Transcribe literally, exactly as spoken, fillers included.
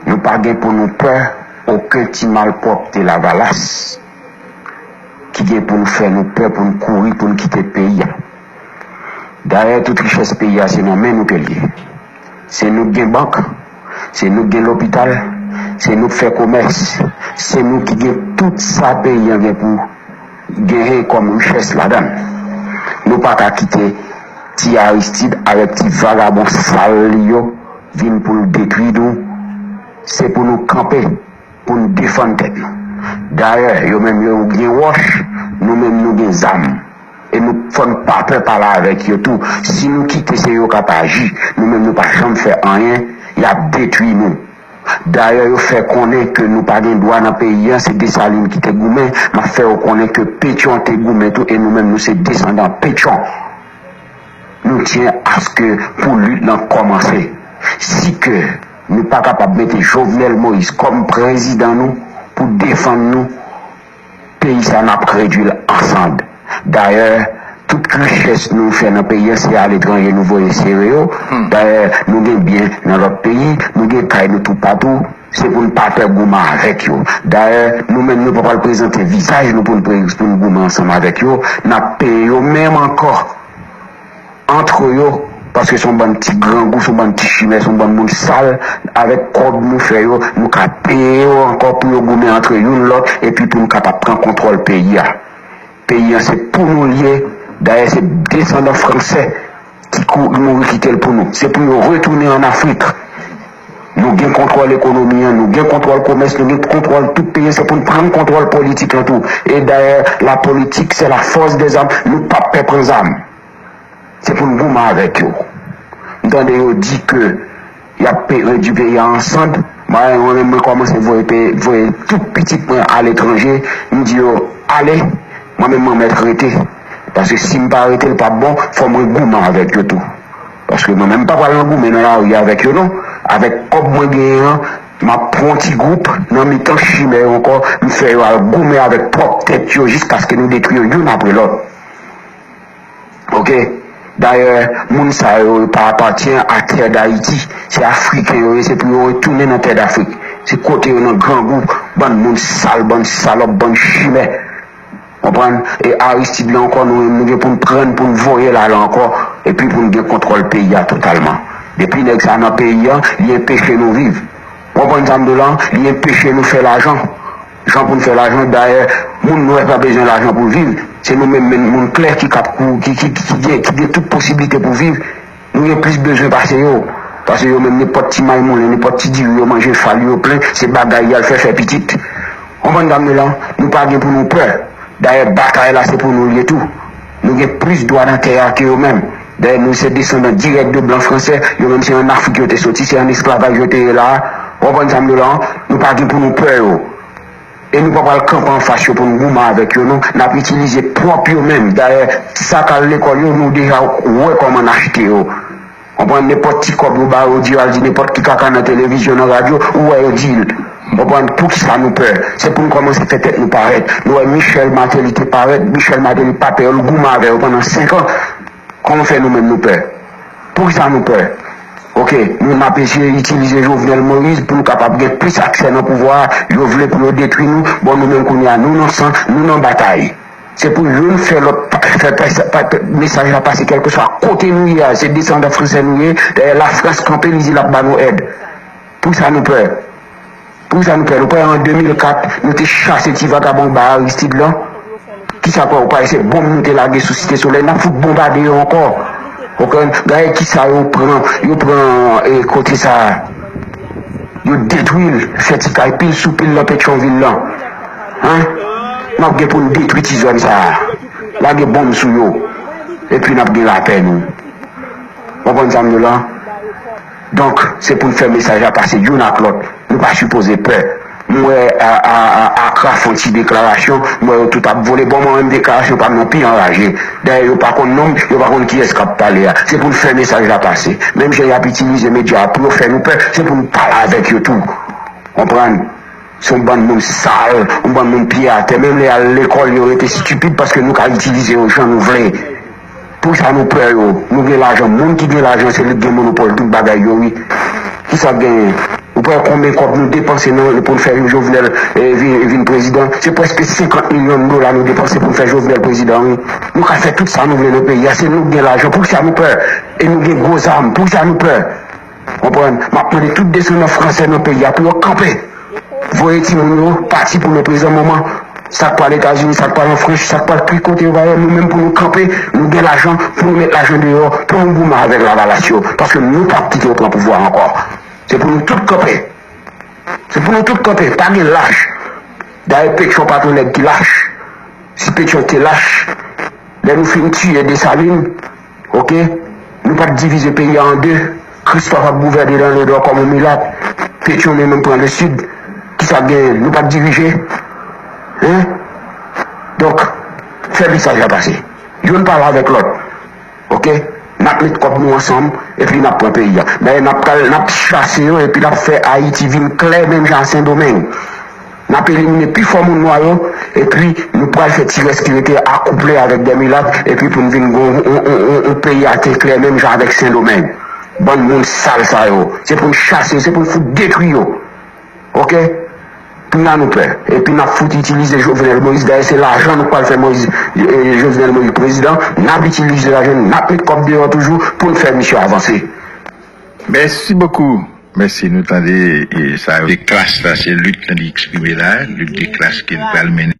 Nou pa gen pou nou pè okenn ti malpwòpte Lavalas ki gen pou nou fè nou pè pou n kouri pou n kite peyi a. Dayè, tout richès peyi a se nan men nou ke l ye. Se nou k gen bank, se nou k gen lopital, se nou k fè komès, se nou ki gen tout sa peyi an gen pou genyen kòm richès ladan l. Nou pa ka kite ti Aristide avèk ti vagabon sal li yo vin pou l detwi nou. Se pou nou kanpe, pou n defann tèt nou. Dayè, yo menm yo gen wòch, nou menm nou gen zam. E nou fò n pa pè pale avèk yo tou. Si nou kite se yo k ap aji, nou menm nou pa janm fè anyen, y ap detwi nou. Dayè, yo fè konnen ke nou pa gen dwa nan peyi an, se Desalin ki te goumen, m ap fè yo konnen ke Petyon te goumen tou, e nou menm nou se desandan Petyon. Nou tyen aske pou lit lan kòmanse. Si ke nou pa kapab mete Jovenel Moïse kòm prezidan nou pou defann nou, peyi sa n ap redwi l an sand. Dayè, tout richès nou fè nan peyi an se aletranje nou voye sere yo. Dayè, nou gen byen nan lòt peyi, nou gen kay nou toupatou. Se pou n pa pè goumen avèk yo. Dayè, nou menm nou pa pral prezante vizaj nou pou n pre- pou n goumen ansanm avèk yo. N ap peye yo menm ankò antre yo, paske se yon bann ti grangou, se yon bann ti chimè, se yon bann moun sal. Avèk kòb nou fè yo, nou ka peye yo ankò pou yo goumen antre youn lòt, epi pou nou kapab pran kontwòl peyi a. Peyi an se pou nou l ye. Dayè, se desandan fransè ki kou- mouri kite l pou nou. Se pou yo retounen ann Afrik. Nou gen kontwòl ekonomi an, nou gen kontwòl komès, nou gen kontwòl tout peyi an. Se pou n pran kontwòl politik lan tou. E dayè, la politique, c'est la force des armes. Nou p ap pè pran zam. Se pou n goumen avèk yo. M tande yo di ke y ap pe- redwi peyi a an sand. Mwen menm, mwen kòmanse voye pe- voye tout pitit mwen aletranje. M di yo, ale, mwen menm mwen mèt rete. Paske si m pa rete, l p ap bon, fò mwen goumen avèk yo tou. Paske mwen menm m pa pral nan goumen nan lari avèk yo non. Avèk kòb mwen genyen an, m ap pran yon ti gwoup nan mitan chimè yo ankò, m fè yo al goumen avèk pwòp tèt yo jiskaske nou detwi yo youn apre lòt. Oke? Dayè, moun sa yo, yo pa apatyen a tè Dayiti. Se Afriken yo ye, se pou yo retounen nan tè Dafrik. Se kote yo nan grangou, bann moun sal, bann salòp, bann chimè. Konprann? E Aristide la ankò, nou menm, nou gen pou n pran l, pou n voye l ale ankò, epi pou n gen kontwòl peyi a totalman. Depi nèg sa nan peyi a, li enpeche nou viv. Konprann sa m di w la? Li enpeche nou fè lajan. Jan pou n fè lajan, dayè, moun nwè pa bezwen lajan pou l viv. Se nou menm, menm moun klè ki kap kou- ki, ki, ki, ki gen, ki gen tout posiblite pou viv. Nou gen plis bezwen pase yo. Pase yo menm, nenpòt ti may moulen, nenpòt ti diri yo manje, fal yo plen, se bagay y al fè, fè pitit. Konprann sa m di w la? Nou pa gen pou nou pè. Dayè, batay la se pou nou l ye tou. Nou gen plis dwa nan tè a ke yo menm. Dayè, nou se desandan dirèk de blan fransè. Yo menm se ann Afrik yo te soti, se ann esklavaj yo te ye la a. Ou konprann sa m di w la? Nou pa gen pou nou pè yo. E nou pa pral kanpe anfas yo pou n goumen avèk yo non. N ap itilize pwòp yo menm. Dayè, sa k al lekòl yo, nou deja wè kòman n achte yo. Konprann? Nenpòt ti kòb yo ba yo, di yo al di nenpòt ki kaka nan televizyon, nan radyo, ou wè yo di l. Konprann? Poukisa nou pè? Se pou n kòmanse fè tèt nou parèt. Nou wè Michel Martelly te parèt, Michel Martelly pa pè yo, l goumen avè yo pandan senk an. Kòman fè nou menm nou pè? Poukisa nou pè? Oke, nou n ap eseye itilize Jovenel Moïse pou nou kapab gen plis aksè nan pouvwa a. Yo vle pou yo detwi nou. Bon, nou menm kounye a, nou nan san, nou nan batay. Se pou youn fè lòt pa- fè pa- pa- mesaj la pase kèlkeswa kote nou ye a. Se desandan fransè nou ye. Dayè, Lafrans kanpe, li di l ap ba nou èd. Poukisa nou pè? Poukisa nou pè? Nou pè an de mil kat, nou te chase ti vagabon ba Aristide lan. Kisa k fè w pa se bonm nou te lage sou Site Solèy? N ap fout bonbade yo ankò. Ou konprann? Gade kisa yo pran, yo pran e, kote sa a. Yo detwi l, fè ti kay pil sou pil nan Petyonvil lan. Hein? N ap gen pou n detwi ti zòn sa a. Lage bonm sou yo. Epi n ap gen lapè nou. Konprann sa m di w la? Donk, se pou n fè mesaj la pase youn ak lòt. Nou pa sipoze pè. M wè a, a, a, Akra fè yon ti deklarasyon, m wè yo tout ap vole. Bon, mwen menm deklarasyon pa m nan pi anraje. Dayè, yo pa konn non m, yo pa konn kiyès k ap pale a. Se pou n fè mesaj la pase. Menm jan y ap itilize medya a pou yo fè nou pè, se pou n pale avèk yo tou. Konprann? Se yon bann moun sal, yon bann moun pye atè. Menm lè y al lekòl, yo rete estipid paske nou ka itilize yo jan nou vle. Poukisa nou pè yo? Nou gen lajan. Moun ki gen lajan, se li k gen monopòl tout bagay yo, wi. Kisa k genyen? Ou Wè konbyen kòb nou depanse nan, pou n fè Jovenel eh, vin, vin prezidan. Se prèske senkant milyon dola nou depanse pou n fè Jovenel prezidan, wi. Nou ka fè tout sa nou vle nan peyi a. Se nou k gen lajan. Poukisa nou pè? E nou gen gwo zam. Poukisa nou pè? Konprann? M ap mande tout desandan fransè nan peyi a pou yo kanpe. Voye timoun yo pati pou leprezan moman. Sa k pral Etazini, sa k pral an Frans, sa k pral ki kote yo va ye, nou menm pou nou kanpe, nou gen lajan, pou nou met lajan deyò, pou nou goumen avèk lavalas yo. Paske nou p ap kite yo pran pouvwa ankò. Se pou nou tout kanpe. Se pou nou tout kanpe. Pa gen lach. Dayè, Petyon pa t yon nèg ki lach. Si Petyon te lach, lè nou fin tiye Desalin, oke, nou pa t divize peyi a an de. Kristòf ap gouvène nan Ledò kòm yon milat. Petyon li menm pran Lesid. Kisa k genyen? Nou pa t dirije. Hein? Donk, fè mesaj la pase. Youn pale avèk lòt. Oke? N ap met kòb nou ansanm, epi n ap pran peyi a. Dayè, n ap pral, n ap chase yo, epi n ap fè Ayiti vin klè menm jan a Sendomeng. N ap elimine pi fò moun nwa yo, epi nou pral fè ti rès ki rete akouple avèk de milat, epi pou n vin gon yon, yon, yon, yon peyi a te klè menm jan avèk Sendomeng. Bann moun sal sa yo. Se pou n chase yo, se pou n fout detwi yo. Oke? Kounye a nou pè. Epi n ap fout itilize Jovenel Moïse. Dayè, se lajan nou pral fè Moïse, eh, Jovenel Moïse prezidan. N ap itilize lajan, n ap met kòb deyò toujou pou n fè misye avanse. Mèsi bokou. Mèsi, nou tande e, sa yo. De klas la, se lit nan li eksprime la, lit de klas ke l pral mennen.